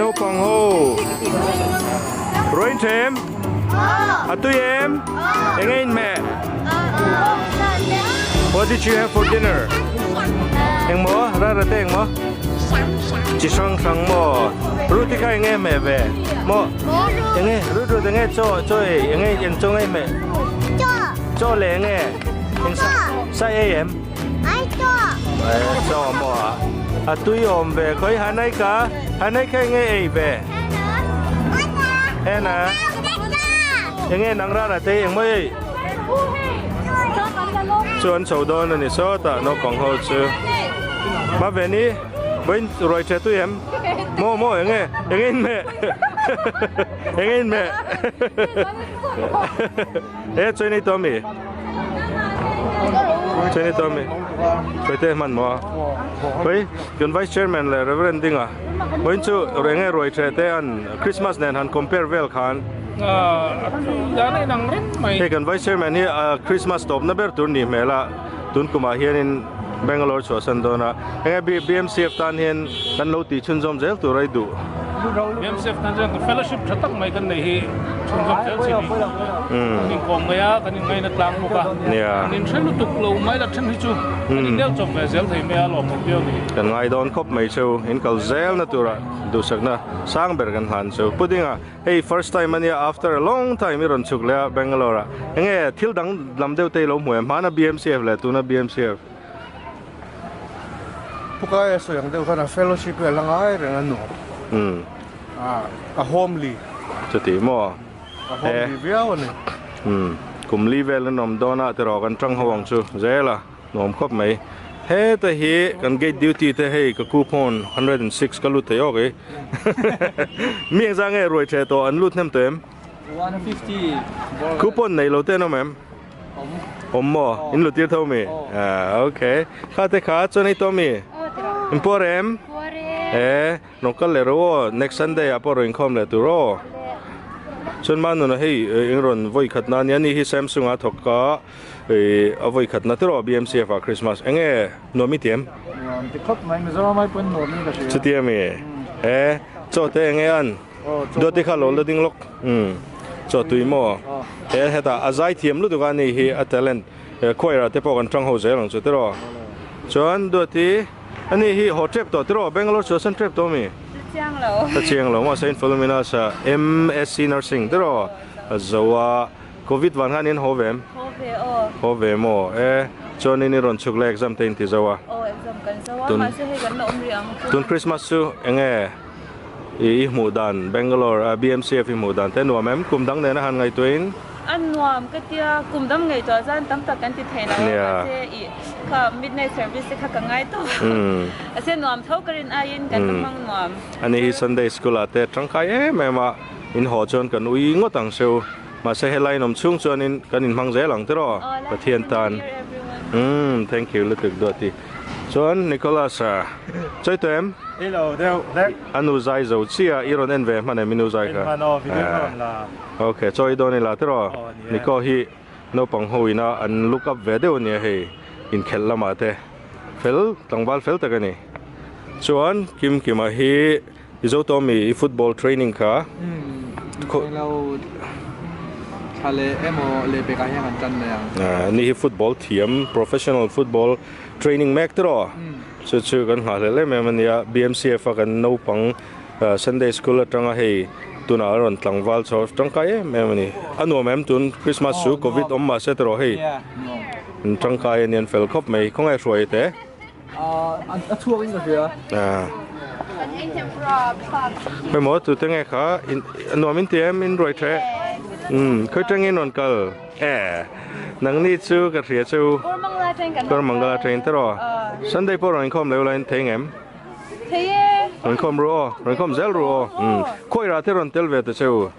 Naupang ho. Ruain tha em? A tui em? Eng a inhmeh? What did you have for dinner? Eng maw? Rara te eng maw? Chi hrang hrang maw? Ruti kha eng nge hmeh ve? Maw? Eng nge? Rut rut eng nge chaw chaw ei? Eng nge eng chaw nge hmeh? Chaw leh eng nge? Eng sa sa ei em? Chaw maw a? A tui awm ve khawi Hanai ka? Hanai kha eng nge ei ve? Hena? Eng nge nang rara te eng maw ei? Chu an chho dawn a ni sawtah naupang ho chu ma ve ni vawiin ruai ṭhe tui em maw maw eng nge eng nge inhmeh eng nge inhmeh e chawi nei tawh ami chawi nei tawh ami chawi te hman maw hawi kan vice chairman leh reverend dinga vawiin chu eng nge ruai ṭhe te an Christmas nen han compare vel khan. Hei kan Vice Chairman hi Christmas tawpna ber tur ni hmel a, tun kumah hianin Bangalore chhuahsan dawn a, enge BMCF tan hian kan lo tih chhunzawm zel tur a i duh? BMCF tan chuan fellowship tha tak mai kan nei hi chhunzawm zel chi ni. Kan inkawm ngai a, kan inngaina tlang bawk a, kan inhre lutuk lo mai la then hi chu kan innel chawp ve zel thei mai a lawmawm viau a ni. Kan ngai dawn khawp mai cheu, in kal zelna turah duhsakna sang ber kan hlan chu. Pu Dinga. Hei first time ania after a long time i rawn chhuk leh a Bangalore ah enge thil dang lam deuh te i lo hmu em hmana BMCF leh tuna BMCF. Pukai a sawi ang deuh khan a fellowship hi a la ngai reng a nuam a homely. Chuti maw? A homely viau a ni. Kum li vel an awm dawn a tiraw kan tang ho ang chu zel a. Nuam khawp mai. Heta hi kan gate duty te hei ka coupon 106 ka lut thei awk ei. Mi engzah nge ruai the tawh an lut hnem tawh em? 150. Coupon nei lo te an awm em? Awm. Awm maw? In lut tir tho mi? Ah okay. Kha te kha chuan ei tawh mi? In puar em? Puar e. E rawn kal leh rawh aw next Sunday ah pawh rawn inkhawm leh tur aw. Chuan Manuna hei eng rawn vawi khat na ania ni hi Samsung a thawk a. Ih a vawi khatna te rawh BMCF ah Christmas enge nuam i ti em? Nuam ti khawp mai Mizoram ai pawn nuam in ka hria. Chuti ami? E chaw te enge an? Duat te kha lo la ding lawk umm chaw tui maw? E hetah a zai thiam lutuk a ni hi a talent choir ah te pawh kan tang ho zel ang chu tiraw? Chuan Duati ani hi haw tep tawh tiraw Bangalore chhuahsan tep tawh ami? Chiang lo. Ka chiang lo mahse Philomena sa MSc Nursing tiraw? A zo a. Covid vang hian in haw ve em? Haw ve aw. Haw ve maw? E, chuanin i rawn chhuk leh exam te in ti zo a. Aw, exam kan zo a, mahse hei kan la awm rih ang chu. Tun Christmas chu enge i hmuh dan Bangalore BMCF i hmuh dan te nuam em? Kum dang nena han ngaihtuahin? A nuam ka tia, kum dang ngaihtuah zan tam tak kan ti thei lo a, mahse i kha midnight service te kha ka ngai tawp. Mahse nuam tho ka rin aiin kan la hmang nuam. Ani hi Sunday school ah te tangkai em em a, in haw chuan kan ui ngawt ang cheu. Mahse helai in awm chhung chuanin kan inhmang zel ang tiraw Pathian tan. Umm thank you lutuk Duati. Chuan Nicholas a chawi tawh em? I lo deuh hlek. A nu zai zo chiah i rawn en ve hman em i nu zai kha? En hman aw video ka rawn la. Ok chawi dawn ila tiraw? Nico hi naupang ho ina an look up ve deuh ania hei inkhelh lamah te fel tlangval fel tak a ni. Chuan Kimkima hi I zo tawh mi i football training kha? Englo thla leh emaw leh pekah hian kan tan mai ang. Ni hi football thiam professional football training mek tiraw? Chu chu kan nghahhlelh em em a nia. BMCF a kan naupang Sunday school atanga hei tunah a rawn tlangval chho tangkai em em a ni. A nuam em tun Christmas chu covid awm mahse tiraw hei tangkai a ni an fel khawp mai. Khawngaih hruai teh. A chhuak in ka hria. Hemaw tu te nge kha nuam in ti em in ruai the. Umm khawi tang in rawn kal e nangni chu ka hria chu Kawrmangala train te rawh Sunday pawh rawn inkhawm leu la in thei ngem rawn khawm ru aw rawn khawm zel ru aw umm khawi rah te rawn tel ve ta che u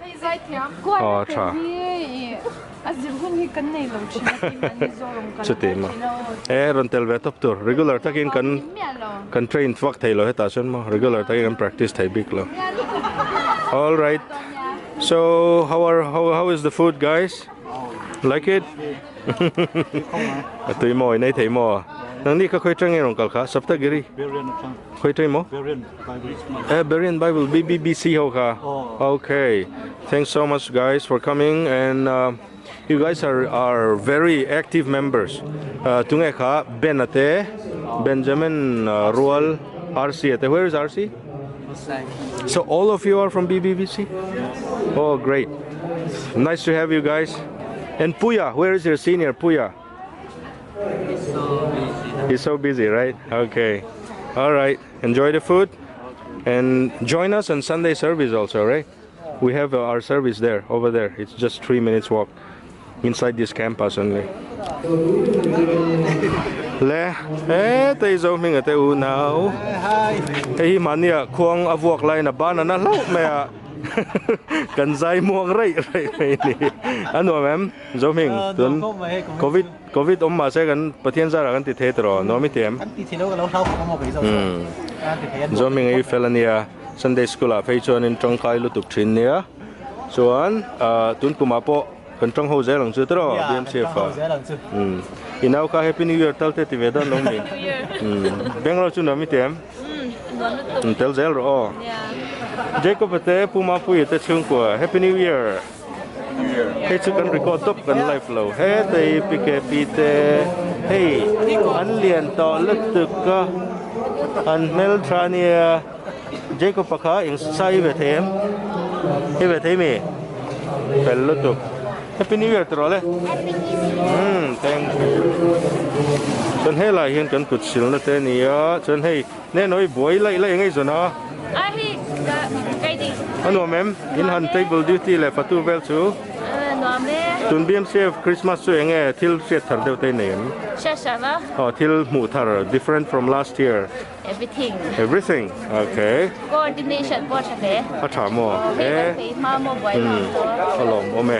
aw tha. A zir hun hi kan nei lo thin a tin an ni zawk kan Chuti maw? E rawn tel ve tawp tur regular takin kan kan train vak thei lo hetah chuan maw regular takin kan practice thei bik lo. All right. So how are how how is the food guys? Like it? A tui maw in ei thei maw? Nang ni kha khoi tang nge rawn kal kha Saptagiri khoi tang maw? Eh Berean Bible BBBC ho kha. Okay. Thanks so much guys for coming and uh, you guys are are very active members. Uh, tunge kha Ben ate Benjamin uh, Rual RC ate. Where is RC? So all of you are from BBBC? Oh, great. Nice to have you guys. And Puya, where is your senior Puya? He's so busy. He's so busy, right? Okay. All right. Enjoy the food and join us on Sunday service also, right? We have uh, our service there, over there. It's just three minutes walk inside this campus only. Le, eh, tei zo hming ate u nau. Hei hi mahnia khuang a vuak lain a ban a na hlauh mai a. Kan zai muang raih raih mai ni. A nuam em? Zo hming tun Covid Covid awm mahse kan Pathian zarah kan ti thei tawh nuam i ti em? Kan ti thei lo ka lo hlau khawp a maw kei zo chuan. Kan ti thei a nuam. Zo hming hi fel a nia. Sunday school ah phei chuanin tangkai lutuk thin nia. Chuan tun kumah pawh kan tang ho zel ang chu tawh BMCF ah. I nau kha Happy New Year tal te ti ve dawn lo mi. Bangalore chu nuam i ti em? Tel zel rawh aw. Jacob a te Pu Mapuia te chhungkua Happy New Year. Hei chu kan record tawp kan live lo hetei PKP te hei an lian tawh lutuk a an hmeltha ania Jacob a kha eng sa i ve thei em i ve thei mi fel lutuk Happy New Year tawh le umm thank you chuan helai hian kan kut silna te ania chuan hei Nenoi buai laih laih ngei zawn a. A hi ka kai ding. A nuam em? In han table duty leh fatu vel chu. Nuam e. Tun BMCF Christmas chu enge thil hriat thar deuh te i nei em? Hriat hriat a. Aw thil hmuh thar different from last year. Everything. Everything. Okay. Coordination pawh a tha hle. A tha maw? Hei kan phei hma maw buai hma maw. A lawm awm e.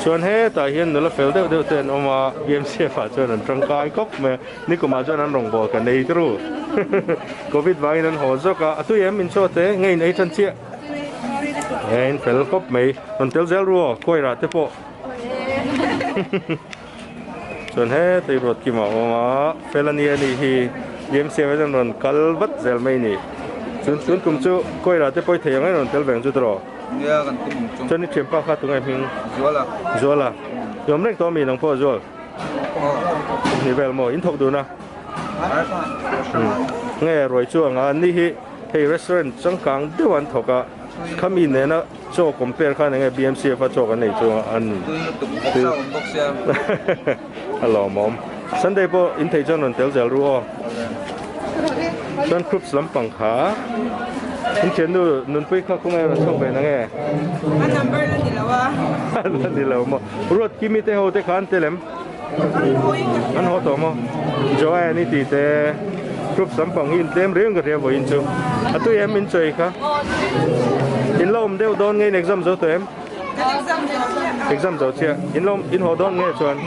Chuan hetah hian nula fel deuh deuh te an awm a BMCF ah chuan an tangkai kawp mai a. Nikumah chuan an rawngbâwl kan ei turu. Covid vangin an haw zawk a, a tui em in chaw te nge in ei ṭan chiah? Nge in fel khawp mai, rawn tel zel ru aw, khuai rah te pawh. Chuan hetah i ruat kim a awm a, fel a nia nih hi, BMC ah hian rawn kal vat zel mai ni. Chun chun kum chu khuai rah te pawh i thei ang em rawn tel ve ang chu tawh. Nia kan tum ang chu. Chuan i ṭhianpa kha tunge hming? Zuala. Zuala. I awm reng tawh ami nang pawh Zual? Ni vel maw in thawk dun a nge ruai chu anga an ni hi hei restaurant changkang deuh an thawk a khami nena chaw compare khan enge BMCF a chaw kan nei chu an a lawmawm Sunday pawh in thei chuan rawn tel zel ru aw chuan groups lampang kha in thiannu nunpui kha khawnge rawn chhuak ve nange a number la ni lo a la ni lo maw. Ruat Kimi te ho te kha an tel em? An haw tawh maw? Joanne i tih te group sampang hi in tlem riang ka hria vawiin chu. A tui em in chawi kha? In la awm deuh dawn nge in exam zo tawh em? Exam zo chiah. In la awm in haw dawn nge chuan?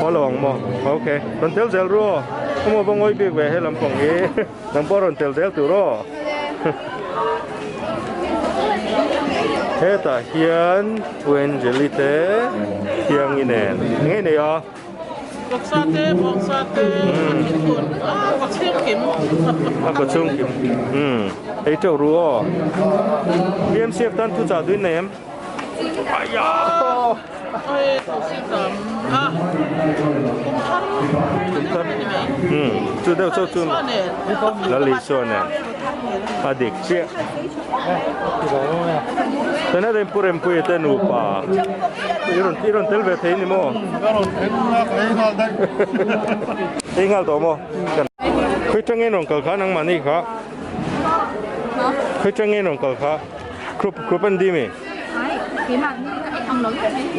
Haw lo ang maw? Okay. Rawn tel zel ru aw. Khawmaw va ngawi bik ve he lampang hi. Nang pawh rawn tel zel tur aw. Hetah hian Puanjali te thiangi nen ngei nei a. Vawksa te, vawksa te, a thingkun, a kawchhung kim. A kawchhung kim. Umm ei teuh ru aw. BMCF tan thuchah duin nei em? Chu deuh chauh chu Lal Isua nen a dik chiah. Tuna Rempur Rempuia te nupa i rawn i rawn tel ve thei ni maw? Ei nghal tawh maw? Khawi tangin rawn kal kha nangmahni kha? Khawi tangin rawn kal kha? Group group an di mi?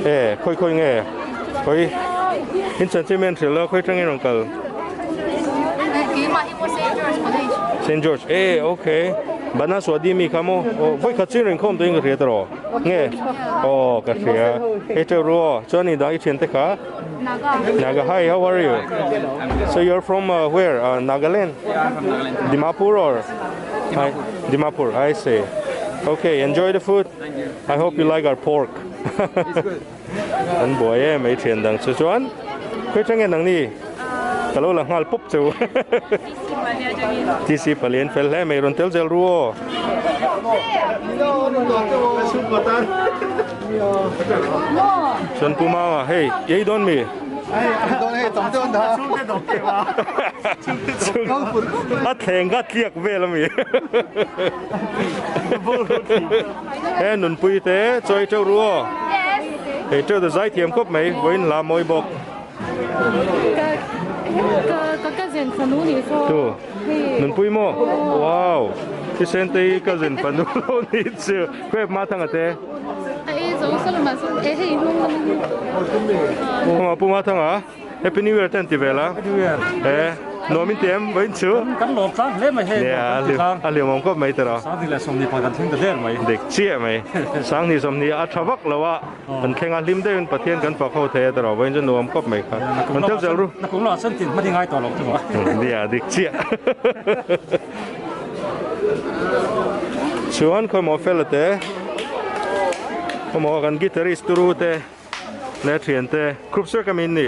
E khoi khoi nge khoi in chan che men thil a khoi tang in rong kal St George e okay bana swa di mi kha mo o voi khat chin ring khom to in ka hria taro nge o ka hria e te ro chuan ni da i thian te kha Naga hi how are you so you're from uh, where uh, Nagaland Yeah, I'm from Nagaland. Dimapur or Dimapur. Dimapur, I see. Okay, enjoy the food. Thank you. I hope you like our pork. It's good. An buai em ei thian dang chu chuan. Khoi tang nge nang ni? Ka lo la nghal pawp cheu. TC palian fel hle mai rawn tel zel ru aw. Chuan Pu Mama hei i ei dawn mi? A thleng ka tliak vel ami. He nunpui te chawi teuh ru aw. Hei teuh te zai thiam khawp mai vawiin hla mawi bawk. Ka cousin fanu nih saw. Tu nunpui maw? Wow thisen te hi cousin fanu lo ni chu khawi hma thanga te. A e zo sa lo mahse e hei hnung lam hi. Pu Pu Mathanga. Happy New Year te an ti vel a. Happy New Year. He nuam in ti em vawiin chu. Kan lawm tlang hle mai hei nuam kan ti tlang. A liam awm khawp mai tiraw. Sanghnih leh sawmhnih pawh kan thleng ta der mai. Dik chiah mai. Sanghnih sawmhnih a tha vak lo a. Kan thleng a hlim deuhin Pathian kan fak ho thei a tiraw vawiin chu nuam khawp mai kha. Kan tel zel ru. Nakum lamah chuan tin hmani ngai tawh lo chu. Nia dik chiah. Chuan khawimaw fela te khawimaw kan guitarist turu te. Le thian te group sir ka min ni.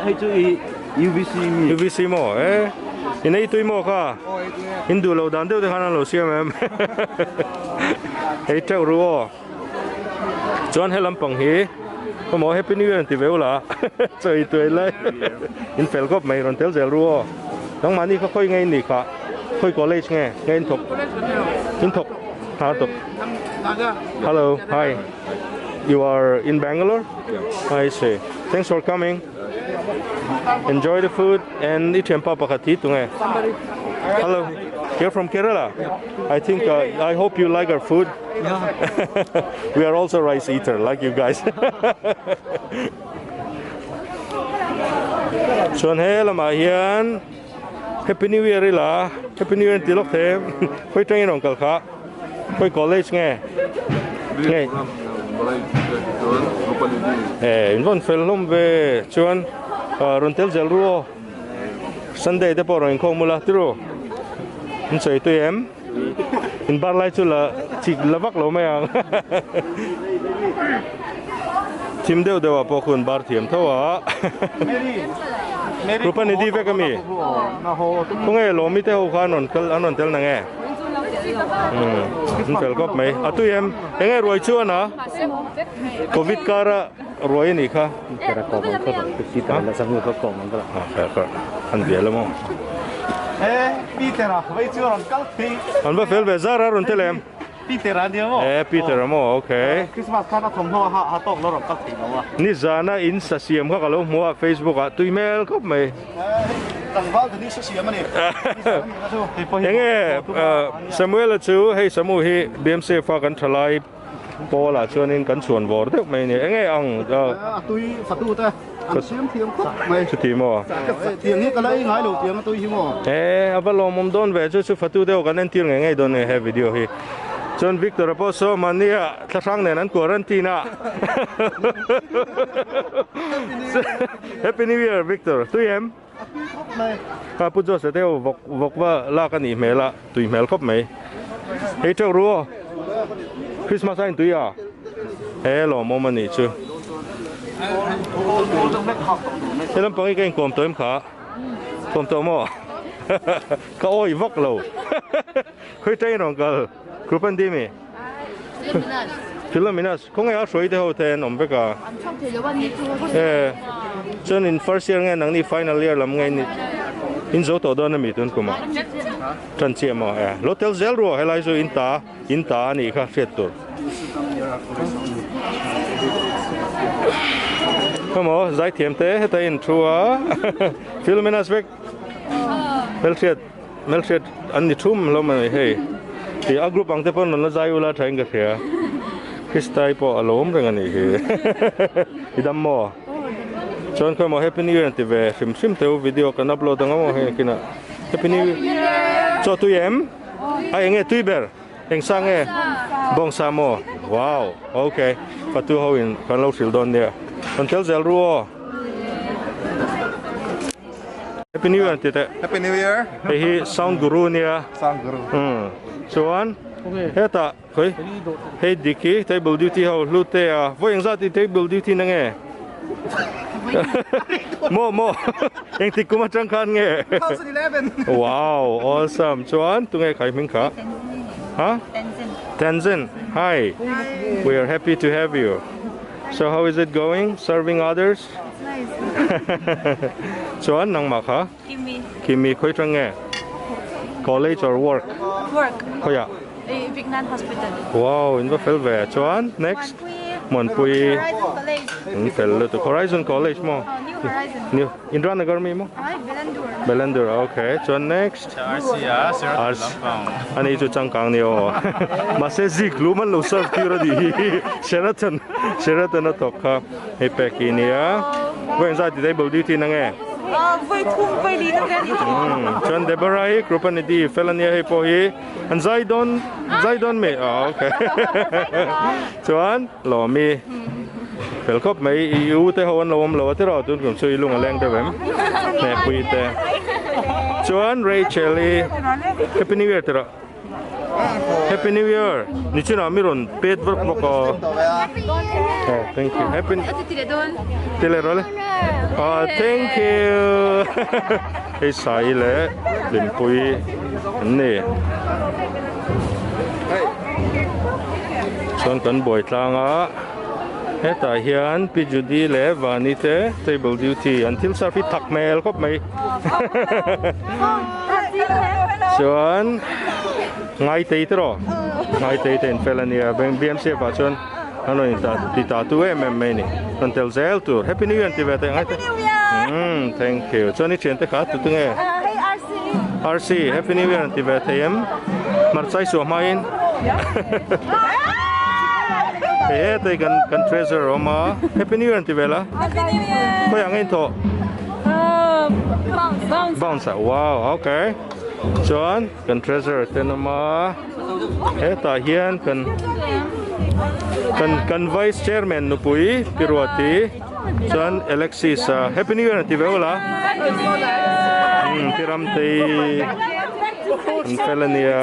Hei chu i UVC mi. UVC maw e in ei tui maw kha in duh lo dan deuh te khan an lo siam em hei teuh ru aw chuan he lampang hi khaw happy new year an ti ve ula chawi tuai lai in fel khawp mai rawn tel zel ru aw nangmahni kha khawi nge in nih kha khawi college nge nge in thawk in thawk ha tawp hello hi. You are in Bangalore? Yeah. I see. Thanks for coming. Enjoy the food and i thian pa pakhat hi tunge. Hello. You're from Kerala? I think uh, I hope you like our food. Yeah. we are also rice eater like you guys. Chuan he lamah hian Happy New Year ila Happy New Year ti lawk the khawi tangin rawn kal kha. Khawi college nge? Nge? Eh, in vawn fel hlawm ve chuan rawn tel zel ru aw. Sunday te pawh rawn inkhawm ula tiru. In sawi tui em? In bar lai chu la chik la vak lo mai ang. Thim deuh deuh ah pawh khu an bar thiam tho a. Rupa Nidhi vek ami? Khawnge Lawmi te ho kha an rawn kal an rawn tel na nge? Umm fel khawp mai a tui em enge ruai chuan a covid kara ruai a nih kha an bia la maw an va fel ve zar a rawn tel em Peter a nia maw e Peter a maw okay Christmas khan a thawmhnaw a ha tawk lo rawn kal thei lo a nizana in sa siam kha ka lo hmu a Facebook ah tui hmel khawp mai. Tlangval Denise a siam a ni. Enge Samuel-a chu hei Samu hi BMCF a kan thalai Paul-a chuanin kan chhuan vawr deuh mai a ni. Enge ang A tui fatu te an siam thiam khawp mai. Chuti maw? Tiang hi ka la ei ngai lo tiang a tui hi maw? E a va lawmawm dawn ve chu chu fatu deuh kan entir ngei ngei dawn a ni he video hi. Chuan Victor-a pawh saw mahnia thlahrang nen an quarantine a. Happy New Year Victor, tui em? Kha Pu Jose te ho vawk vawk va lak a nih hmel a, tui hmel khawp mai. Hei teuh ru aw, Christmas a intui a, he lawmawm a nih chu. He lampang hi ka inkawm tawh em kha? Kawm tawh maw? Ka awih vak lo. Khawi train rawn kal? Group an ti mi? Philomenas. Khawnge a hruai te ho te an awm vek a. E chuan in first year nge nangni final year lam nge ni in zo tawh dawn ami tun kum ah tan chiah maw e lo tel zel ru helai chu in ta in ta anih kha hriat tur. Khawmaw zaithiam te heta in thu a Philomenas vek hmelhriat. Hmelhriat an ni thum hlawm a ni hei. Tih a group ang te pawn rawn la zai ula thain ka hria. Kristai pawh a lo awm reng a nih hi. I dam maw? Chuan khawi maw Happy New Year an ti ve hrim hrim teu video kan upload ang maw hei kinah. Happy New Year. Chaw tui em? A eng nge tui ber? Eng sa nge? Bawngsa maw? Wow! Ok. Fatu ho in kan lo hrilh dawn nia. Rawn tel zel ru aw. Happy New Year ti teh. Happy New Year. Hei hi sound guru nia. Sound guru. Um. Chuan hetah khoi hei dik hi table duty ho hlu te a. Vawi engzat i table duty na nge? Maw maw engtik kum atang khan nge? 2011. Wow awesome chuan tunge khai hming kha? Ha? Tenzin. Tenzin hi we are happy to have you. So how is it going serving others? It's nice. Chuan nangmah kha? Kimi. Kimi khawi tang nge? College or work? Work. Khawiah? Eh, Vignan Hospital. Wow, in va fel ve. Chuan next? Muanpui. Muanpui. Horizon College. In fel lutuk. Horizon College maw? Oh, New Horizon. New Indranagar mi maw? Ai, Belandur. Belandur, okay. Chuan next? RC a, Sheraton lampang. Ani chu changkang ni aw. Mahse zik lum an lo serve tir a nih hi. Sheraton, Sheraton a thawk kha. Hei pek i nia. Vawiin zat i table duty na nge? Vawi thum vawi li na hian i thawk. Chuan Deborah hi Krupanidhi fel a nia hei pawh hi an zai dawn zai dawn mai ah okay. Chuan Lawmi fel khawp mai i u te ho an lo awm lo a tiraw tun kum chu i lung a leng deuh em Hnehpui te. Chuan Rachel i Happy New Year tiraw. Happy New Year ni chinah mi rawn pet vak bawk a oh thank you happy ti leh rawh le ah thank you hei sai leh hlimpui an ni chuan kan buai tlang a hetah hian pi Judy leh Vani te table duty an thil serve hi thak hmel khawp mai. Chuan Ngaitei te rawh Ngaitei te in fel a nia BMCF ah chuan an rawn in ti ta tu em em mai a ni rawn tel zel tur Happy New Year an ti ve teh Ngaitei umm thank you chuan i thian te kha tu tu nge RC Happy New Year an ti ve thei em hmarchai suah hmain hei hetei kan kan treasure a awm a Happy New Year an ti ve la khawiah nge in thawh. Bounce ah wow okay chuan kan treasure te an awm a hetah hian kan kan kan vice chairman nupui pi Ruati chuan Alexis a happy new year an ti ve ula umm pi Ramtei an fel ania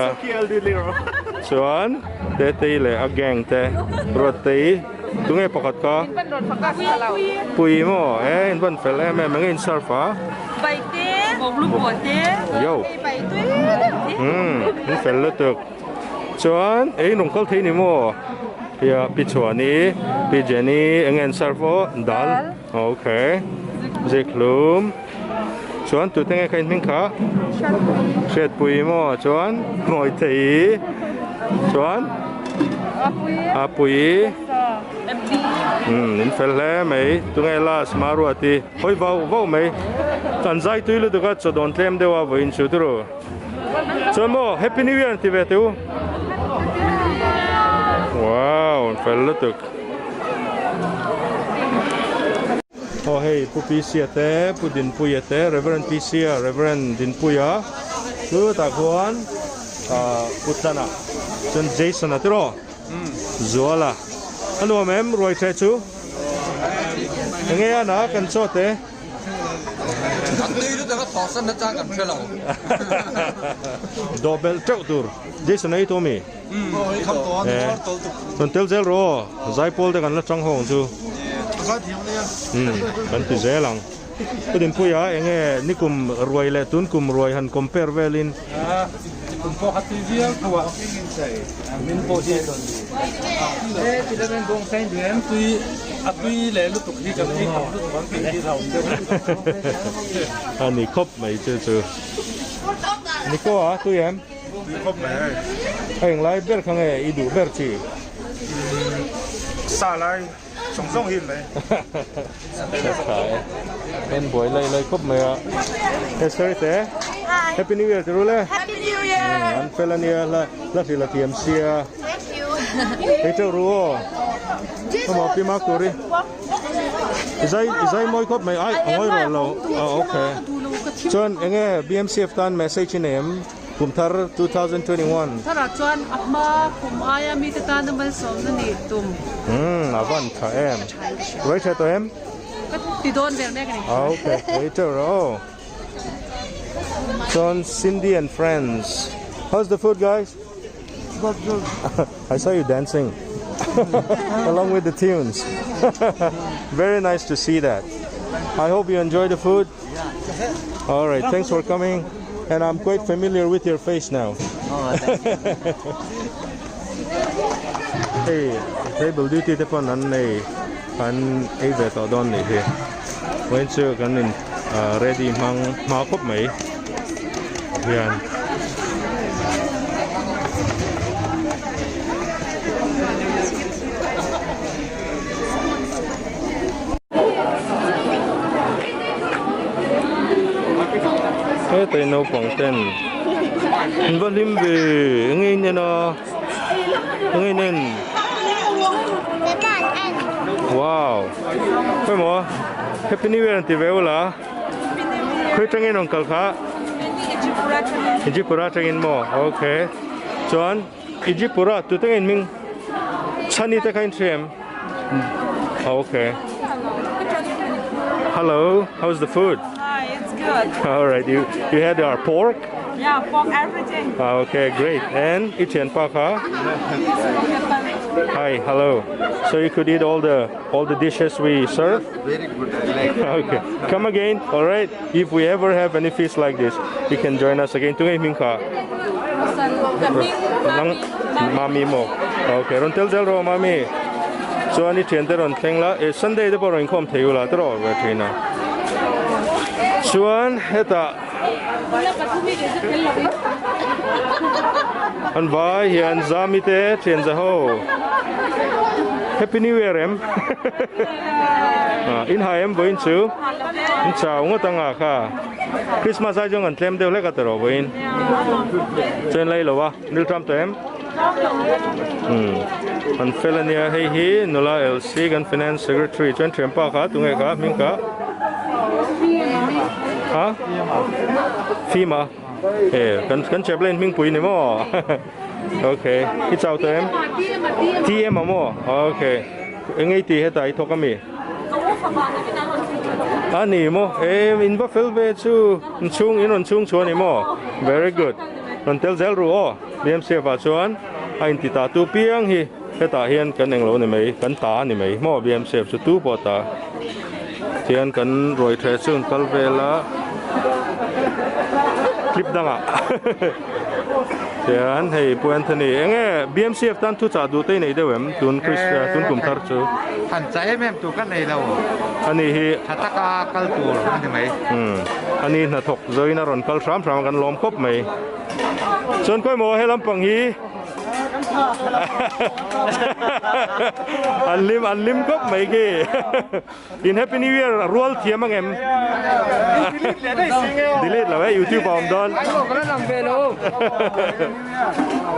chuan Tetei leh a gang te Ruatei. Tunge pakhat ka? Pui maw? E in van fel em em enge in serve a? Pai te, bawklu pawh te, Yo. Pai tui deuh te. Umm, in fel lutuk. Chuan ei in rawn kal thei ni maw? Ia Pi Chhuani, Pi Jenny enge in serve aw? Dal. Okay. Zikhlum. Chuan tute nge kha in hming kha? Hriatpui maw? Chuan Ngawithei. Chuan Apui. Umm in fel hle mai. Tunge last Maruati hawi vauh vauh mai. Kan zai tui lutuk a chaw dawn tlem deuh a vawiin chu turu. Chuan maw Happy New Year an ti ve teh u. Wow an fel lutuk. Aw hei Pu Pisia te Pu Dinpuia te Reverend Pisia Reverend Dinpuia chutah khuan ah Pu Tlana chuan Jason a tiraw Zuala a nuam em ruai thleh chu enge a na kan chaw te. Kan nui lutuk a thawh san na chang kan hre lo. Dawh belh teuh tur Jason a ei tawh mi? Rawn tel zel rawh aw, zaipawl te kan la chang ho ang chu. Umm kan ti zel ang. Pu Dinpuia enge nikum ruai leh tun kum ruai han compare velin. Kum pawh kha tui viau tho a, min pawh hi tui a tui leh lutuk hi kan ei tam lutuk ang tih hi hlauhawm deuh. A ni khawp mai chu chu. Niko a tui em? Tui khawp mai hei. A englai ber kha nge i duh ber chi? Sa lai zawng zawng hi mai. Tha tha e. En buai lai lai khawp mai a. Hey sorry te. Happy New Year tiru le. Happy New Year. An fel ania la la hril a thiam sia. Thank you. Hei teuh ru aw. Khawmaw pi mak tur i. I zai i zai mawi khawp mai ai a ngawi rawh lo. Ah okay. Chuan enge BMCF tan message i nei em? Kum thar 2021. Tharah chuan a hma kum aia mite tana malsawmna nih tum. Umm a van tha em. Ruai tha tawh em? Ka ti dawn vel mek a ni. Ah ok, ruai teuh rawh aw. Chuan Cindy and friends. How's the food guys? Good good. I saw you dancing along with the tunes. Very nice to see that. I hope you enjoy the food. All right, thanks for coming. And I'm quite familiar with your face now. Oh, thank you. Hei, table duty te pawn an nei an ei ve tawh dawn nih hi. Vawiin chu kan in ready hmang hma khawp mai hian. Hetai naupang ten an va hlim ve eng nge in en a eng nge in en wow pawimawh happy new year an ti ve ula khawi tangin rawn kal kha Ejipura tangin maw okay chuan. Ijipura tute nge in hming? Chhani te kha in hria em? Okay. Hello, how's the food? Hi, it's good. All right, you you had our pork? Yeah, pork everything. Ah, okay, great. And i thian pa kha? Hi, hello. So you could eat all the all the dishes we serve? Very good, I like. Okay. Come again, all right? If we ever have any feast like this, you can join us again. Tunge hming kha? Nang Mami maw? Okay, rawn tel zel rawh Mami. Chuan i thiante rawn thleng la, eh Sunday te pawh rawn inkhawm thei ula te rawh ve thin a. Chuan hetah an vai hian Zami te thian za ho. Happy New Year em? In hai em vawiin chu? In chau ngawt anga kha. Christmas ai chuan kan tlem deuh hlek a tawh vawiin. Chuan lai lo a, nil tram tawh em? Umm an fel ania hei hi nula LC kan finance secretary chuan thianpa kha tunge kha hming kha ha Fima e kan kan chaplain hming pui ni maw okay i chau tawh em? TM a maw okay eng ei tih hetah i thawk ami? A ni maw e in va fel ve chu in chhung in rawn chhung chhuah a ni maw very good rawn tel zel ru aw BMCF ah chuan a inti ta tu piang hi hetah hian kan englo ni mai kan ta a ni mai maw BMCF chu tu pawh ta tihian kan ruai the chu an kal vel a clip dangah tihian hei Pu Anthony enge BMCF tan thu chah duh te i nei deuh em tun tun kum thar chu. Han chah em em tur ka nei lo. Ani hi. Tha taka kal tur a ni mai. Umm ani hnathawk zoin a rawn kal hram hram a kan lawm khawp mai. Chuan khawi maw he lampang hi an hlim an hlim khawp mai khi. In happy new year rual thiam ang em? Delete lo e youtube a awm dawn.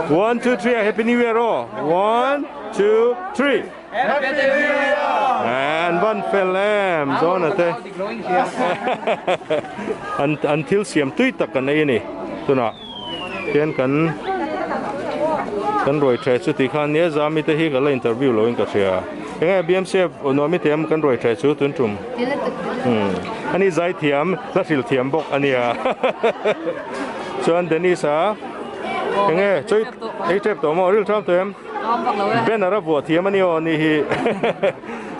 1 2 3 happy new year aw 1 2 3 Happy new year An van fel em dawn a te an an thil siam tui tak kan ei a ni tunah hian kan kan ruai the chu ti khan nia zami te hi ka la interview lo in ka hria enge BMCF nuam i tiam kan ruai the chu tun tum ani zai thiam la hril thiam bawk ania chuan Dennis a enge chawi ei tep tawh maw ril tham tawh em Banner a vuah thiam a ni aw ni hi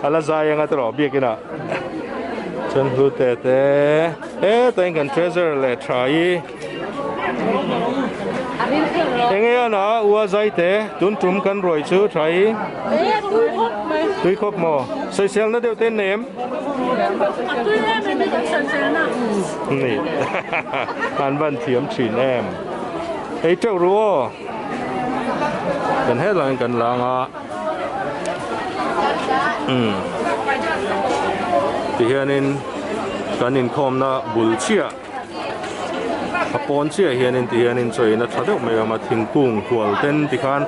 a la zai anga tawh biakin ah chuan hlu te te hetah hian kan treasure leh tha hi enge a na ua zai te tun tum kan ruai chu tha hi tui khawp maw sawisel na deuh te an nei em ni an van thiam thin em ei teuh ru aw. Kan hetlaiin kan lang a umm tihianin kan inkhawmna bul chiah a pawn chiah hianin tihianin chaw in a tha deuh mai a awm a thingkung hual ten tikhan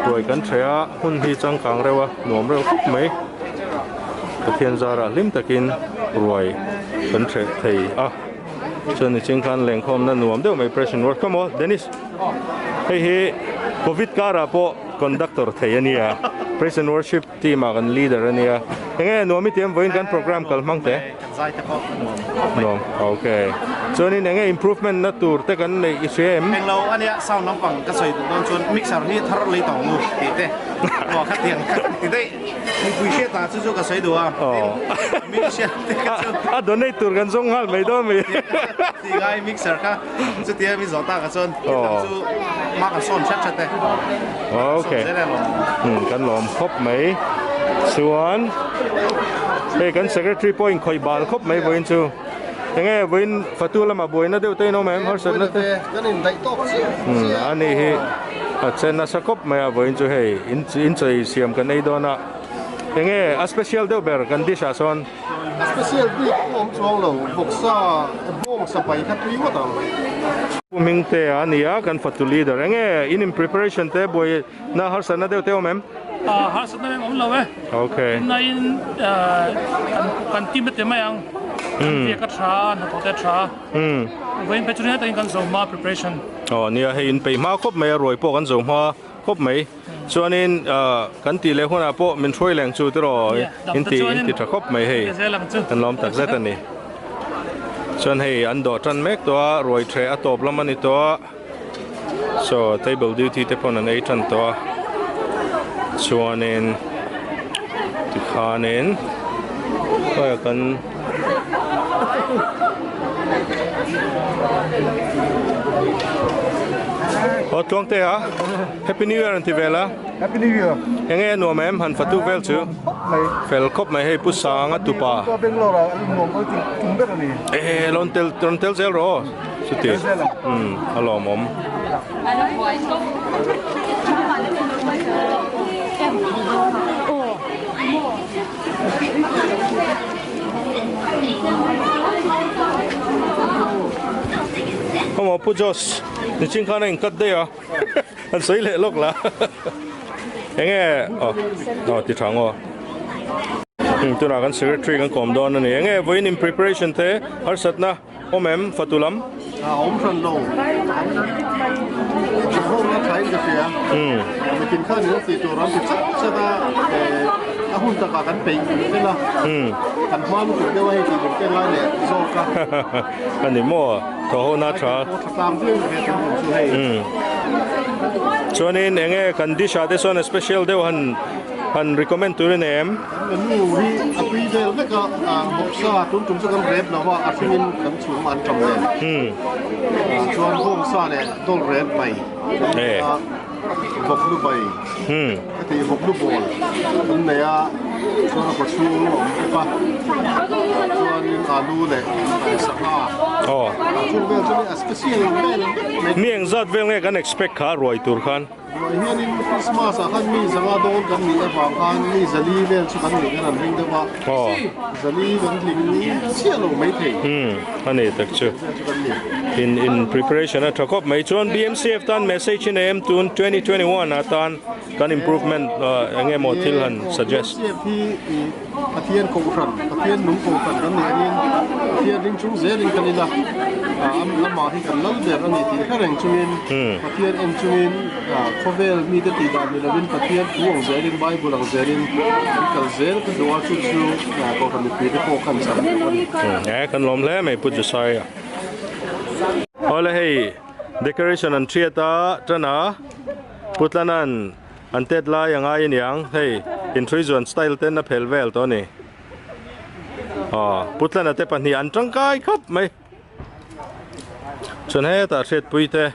ruai kan ṭheh a hun hi changkang reuh a nuam reuh khawp mai Pathian zarah hlim takin ruai kan ṭheh thei a. Chuan niching khan lengkhawmna nuam deuh mai pressure work kha maw Dennis hei hi covid karah pawh conductor thei a nia praise and worship team ah kan leader a nia enge nuam i ti em vawiin kan program kal hmang te Kan zai te pawh a nuam khawp mai nuam okay Chuanin enge improvement na tur te kan neih i hria em? Englo ania sound lampang ka sawi duh dawn chuan mixer hi thar lei tawng nu tih te aw khatiang kha ti daih mipui hriat ah chu chu ka sawi duh a tin musician te kha chu A donate tur kan zawng nghal mai dawn mai. Ti ngai mixer kha chutia mi zawh tak ah chuan thil dang chu hma kan sawn hret hret e. Okay. Kan lawm khawp mai. Chuan hei kan secretary pawh inkhawih bal khawp mai vawiin chu. Enge vawiin fatu lamah buaina deuh te in awm em harsatna te? Kan indaih tawk chiah chiah. A ni hi a che nasa khawp mai a vawiin chu hei inchei siam kan ei dawn a. Enge a special deuh ber kan dish ah sawn? A special bik pawh awm chuang lo, vawksa bawngsa pai kha tui ngawt ang. Pu Hmingte a ni a, kan fatu leader. Enge in in preparation te buai na harsatna deuh te awm em? Harsatna reng awm lo e. Okay. Tunlaiin kan team te mai ang. Kan biak a tha, hnathawh te a tha. Vawiin phei chu rinai takin kan zo hma preparation. Aw nia hei in peih hma khawp mai a, ruai pawh kan zo hma khawp mai. Chuanin kan tih leh hunah pawh min hruai leng chu tiraw in ti in ti tha khawp mai hei kan lawm tak zet a ni. Chuan hei an dawh tan mek tawh a, ruai threh a tawp lam a ni tawh a, so table duty te pawn an ei tan tawh a, chuanin tikhanin khawiah kan. Aw Tluangte a Happy New Year an ti vel a. Happy New Year. Enge a nuam em han fatu vel chu. Fel khawp mai hei Pu Sanga tupa. Bangalore ah nuam kal tum ber a ni. Eh rawn tel rawn tel zel rawh aw chuti. Umm a lawmawm. Khawmaw Pu Jos nichin khan a in cut daih a an sawi leh lawk la enge aw aw ti tha ngaw tunah kan secretary kan kawm dawn a ni enge vawiin in preparation te harsatna Awm em fatu lam? A awm hran lo. Tha ho na thain ka hria. Mitin khan in tih tur an ti chat chat a, a hun takah kan peih fel a. Kan hma lutuk deuh a hei tih tur te ngai leh zawk a. A ni maw? Thaw ho na tha. Tha tlang viau ve kan awm chu hei. Chuanin enge kan dish ah te sawn a special deuh han han recommend tur i nei em? Menu hi a tui vel vek a, bawksa tun tum chu kan rep lo a, a hringin kan chhum an tam nen. Chuan bawngsa leh dawl rep bai, vawk lu bai, heti vawk lu bawl kan nei a, chuan a kawchhung a awm bawk a, chuanin alu leh sangha, chung vel chu a special vel vek mai. Mi engzat vel nge kan expect kha ruai tur khan? Ruai hianin Christmas ah khan mi zanga dawn kan nih avang khan mi zali vel chu kan nih kan han ring deuh a, zali kan tling chiah lo maithei. Umm a ni tak chu. In in preparation a tha khawp mai. Chuan BMCF tan message hi nei em tun 2021 atan kan improvement eng emaw thil han suggest. BMCF hi Pathian kohhran, Pathian nung kohhran kan nih angin Pathian ring chung zelin kan ila, amah hi kan lal ber a ni tih hre reng chungin, Pathian en chungin khawvel mite tih dan ni lovin Pathian thu ang zelin, Bible ang zelin kan kal zel ka duh a, chu chu kohhran mipui te pawh khan chhan duh a ni. E kan lawm hle mai Pu Josiah. Awle hei decoration an thiat a tan a Pu Tlanan An tet lai a ngai aniang hei inthrui zuan style ten a phel vel tawh a ni. Aw Putlana te pahnih an tangkai khawp mai. Chuan hetah hriatpui te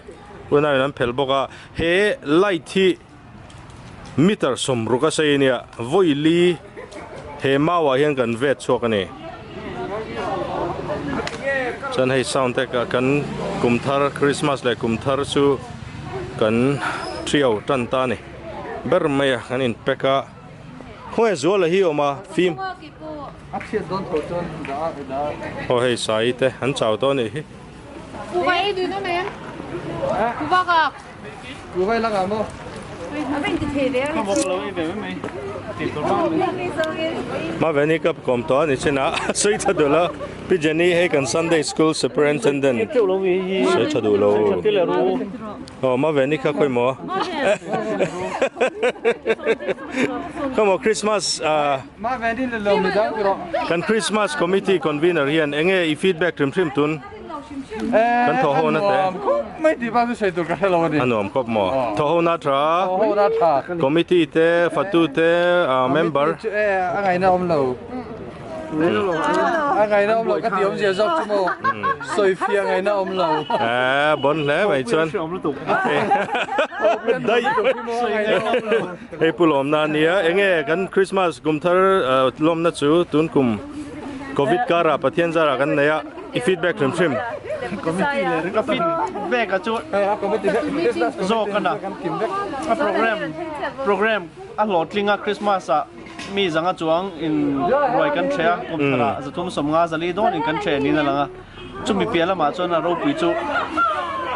unau in an phel bawk a, he light hi meter sawmruk a sei ania vawi li he mau ah hian kan vet chhuak a ni. Chuan hei sound te kan kum thar Christmas leh kum thar chu kan trio tan ta a ni ber mai a kan in pack a khawnge zuala hi awm a fim aw hei sai te an chau tawh a nih hi. Maveni ka kawm tawh a ni chin a sawi tha duh lo Pi Jenny hei kan Sunday School Superintendent sawi tha duh lo aw Maveni kha khawi maw khawi maw Christmas kan Christmas Committee Convener hian enge i feedback hrim hrim tun. Kan thaw ho na te. A nuam khawp mai tih bak chu sawi tur ka hre lo a ni. A nuam khawp maw? Thaw ho na tha. Thaw ho na tha. Committee te, fatu te, member. Committee chu e a ngaihna awm lo. A ngaihna awm lo ka ti awmzia zawk chu maw? Sawi fiah ngaihna awm lo. Eh, bon hle mai chuan. Daih. Hei pu lawmna a nia, enge kan Christmas kum thar lawmna chu tun kum Covid karah Pathian zarah kan nei a, i feedback hrim hrim. Ka feedback a chu zawk a na, a program program a hlawhtling a Christmas ah mi zanga chuang in ruai kan ṭhe a, kum tharah zathum sawmnga zali dawn in kan ṭhe niin a lang a. Chumi piah lamah chuan a ropui chu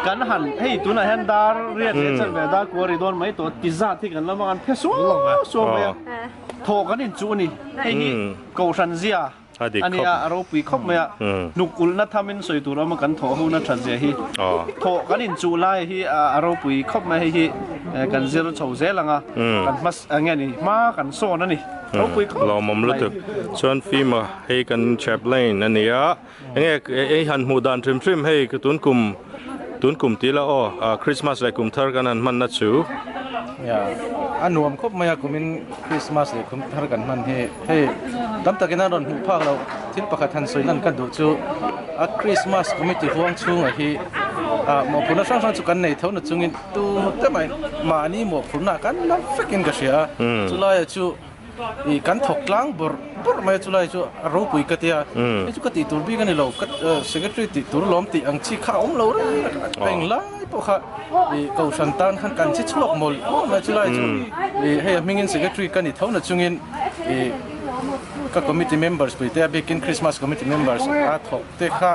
kan han hei tunah hian dar riat leh chan ve dar kual ri dawn mai tawh ti zat hi kan lama kan phe suau suau mai a thawh kan inchuh a ni hei hi kohhran zia a nia a ropui khawp mai a hnuk ulhna thamin sawi tur awm a kan thawh hona that zia hi thawh kan inchuh lai hi a ropui khawp mai hei hi kan zir chho zel ang a kan hma nge ni hma kan sawn a ni ropui khawp mai. Lawmawm lutuk chuan fima hei kan chaplain a nia. Enge ei han hmuh dan hrim hrim hei tun kum tun kum tih la aw Christmas leh kum thar kan han hman na chu. Ya a nuam khawp mai a kumin Christmas leh kum thar kan hman hi hei tam takin a rawn hmuh phak loh thil pakhat han sawi lan ka duh chu a Christmas committee huang chhungah hi ah mawhphurhna hrang hrang chu kan nei tho na chungin tu te mai mahni mawhphurhna kan la vekin ka hria a chulaiah chu Ih kan thawk tlang bawrh bawrh mai a chulai chu a ropui ka tia hei chu ka tih tur bik a ni lo ka secretary tih tur lawm tih ang chi kha a awm lo reng a eng lai pawh kha ih kohhran tan khan kan che chhuak mawlh mawlh mai a chulai chu ih hei a hmingin secretary ka ni tho na chungin ih ka committee members pui te a bikin Christmas committee members a thawk te kha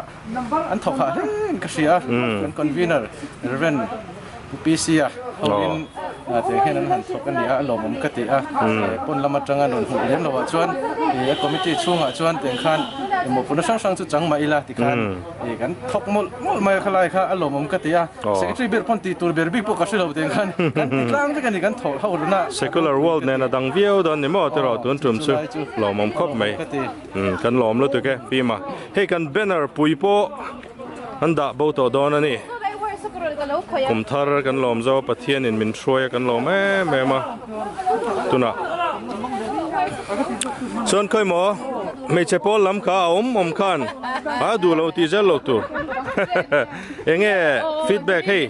an thawk hah hle in ka hria a kan convener Rev. Pu PC a hoin tiang hian an han thawk a ni a, a lawmawm ka ti a, pawn lam atanga rawn hmuh lem loh ah chuan a committee chhungah chuan tiang khan mawhphurhna hrang hrang chu chang mah ila tikhan kan thawk mawlh mawlh mai a khalai kha a lawmawm ka ti a, secretary ber pawn tih tur ber bik pawh ka hre lo tiang khan kan ti tlang vek a ni kan thawh ho run a. Secular world nen a dang viau dawn ni maw tiraw tun tum chu lawmawm khawp mai kan lawm lutuk e Pima hei kan banner pui pawh An dah bo tawh dawn a ni. Kum thar kan lawm zo a, Pathianin min hruai a kan lawm em em a. Tunah chuan khawi maw hmeichhe pawl lam kha a awm awm khan a duh lo tih zel lo tur. Enge feedback hei?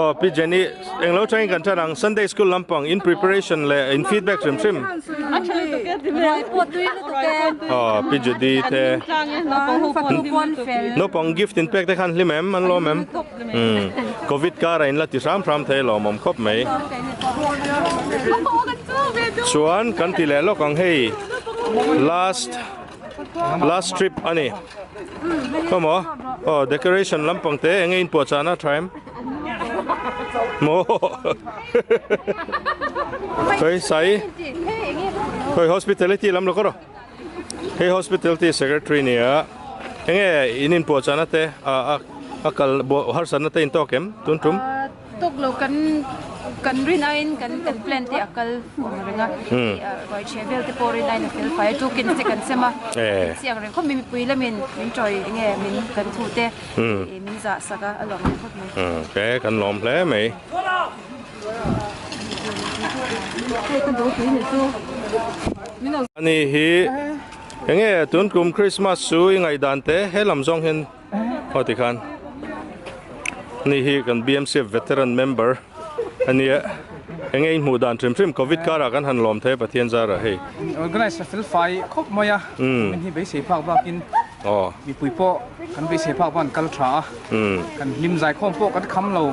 Aw Pi Jenny englo tangin kan tan ang Sunday school lampang in preparation leh in feedback hrim hrim. Aw Pi Judy te naupang gift in pek te khan hlim em an lawm em umm covid kar a in la ti hram hram thei lawmawm khawp mai chuan kan ti leh lawk ang hei last last trip a ni khawmaw aw decoration lampang te enge in puahchah na tha em. Maw Khoi sai Khoi hospitality lam lo kawr Hei hospitality secretary nia enge in in puah chana te a a a kal harsatna te in tawk em tun tum Tuk lo kan kan rin aiin kan kan plan te a kal awm reng a ruai chhe vel te pawh rin aiin a fel fai a tukin te kan sem a chiang reng khawp mai mipui lamin min chawi enge min kan thu te Min zah sak a, a lawm leh khawp mai. Ok, kan lawm hle mai. Ani hi enge tun kum Christmas chu i ngaihdan te he lam zawng hian aw tikhan ani hi kan BMCF veteran member ania enge i hmuh dan hrim hrim covid karah kan han lawm thei a Pathian zarah hei. Organize a fel fai khawp mai a, min hi beisei phak bakin mipui pawh Kan beisei phak pawh an kal tha a, kan hlim zaikhawm pawh kan kham lo,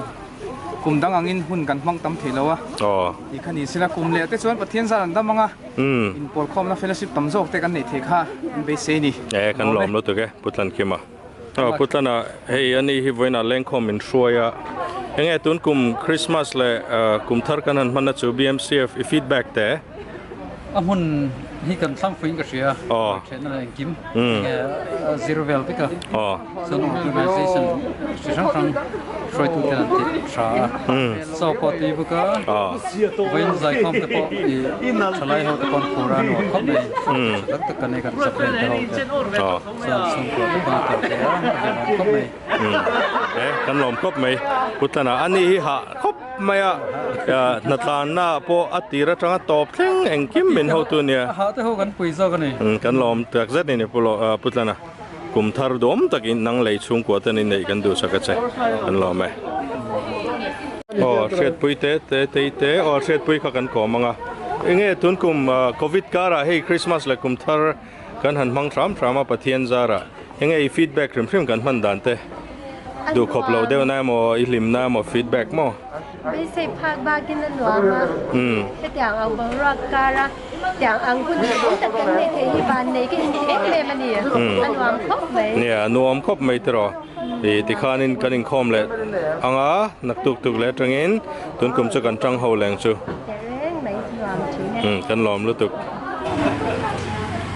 kum dang angin hun kan hmang tam thei lo a, tih kha ni sela kum leh te chuan Pathian zar an dam ang a, inpawlkhawmna fellowship tam zawk te kan neih theih kha an beisei ni. E kan lawm lutuk e Pu Tlankima. Aw Pu Tlana hei ani hi vawiinah lengkhawm min hruai a, enge tun kum Christmas leh kum thar kan han hmanna chu BMCF i feedback te? A hmun hi kan thlang fuiin ka hria. Thenna leh engkim enge a zir vel vek a. Chuan organisation chi hrang hrang hruaitu ten an ti tha a. Chaw pawh tui bawk a, vawiin zaikhawm te pawh i thalai ho te pawh an phur a nuam khawp mai. Tha tak tak kan nei kan chaplain te ho te chuan chhungkua te pawn a tel thei a, a hlimawm khawp mai. E kan lawm khawp mai. Putlana ani hi hah khawp mai a, hnatlanna pawh a tir atanga tawp thleng engkim min hotu nia. A hah te ho kan pui zawk a ni. Kan lawm tak zet a ni Putlana. Kum thar duam takin nang lei chhungkua ten in neih kan duhsak a che kan lawm e. Aw hriatpui te te tei te aw hriatpui kha kan kawm ang a. Enge tun kum covid karah hei Christmas leh kum thar kan han hmang hram hram a Pathian zarah enge i feedback hrim hrim kan hman dan te duhkhawp lo deuh na emaw i hlim na emaw feedback maw? Beisei phak bakin a nuam a, hetiang ang boruak kara tiang ang hun hlim tak kan nei thei hi van nei ka inti em em a ni, a nuam khawp mai. Nia, a nuam khawp mai tiraw. I tikhanin kan inkhawm leh ang a, naktuk tuk leh atangin tun kum chu kan tang ho leng chu. Tehreng mai nuam thin e. Kan lawm lutuk.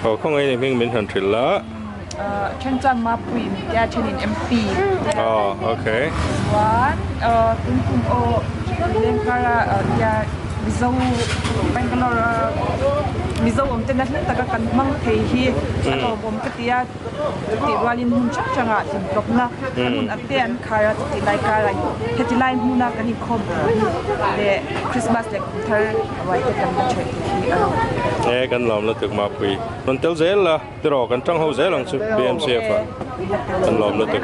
Aw khawngaih ni hming min han hrilh la. Then chuan Mapui in tia then in MP. Oh, okay. Chuan tun kum aw Lengkara tia Mizo Bangalore a Mizo awm tena hlim taka kan hmang thei hi a lawmawm ka ti a chutih rualin hmun hrang hrangah hlimhlawpna hmun a te an khar a chutih lai karah heti lai hmuna kan inkhawm thei hi leh Christmas leh kum thar ruai te kan la ṭheh thei hi a lawmawm. E kan lawm lutuk Mapui. Rawn tel zel la. Tiraw kan tang ho zel ang chu BMCF ah kan lawm lutuk.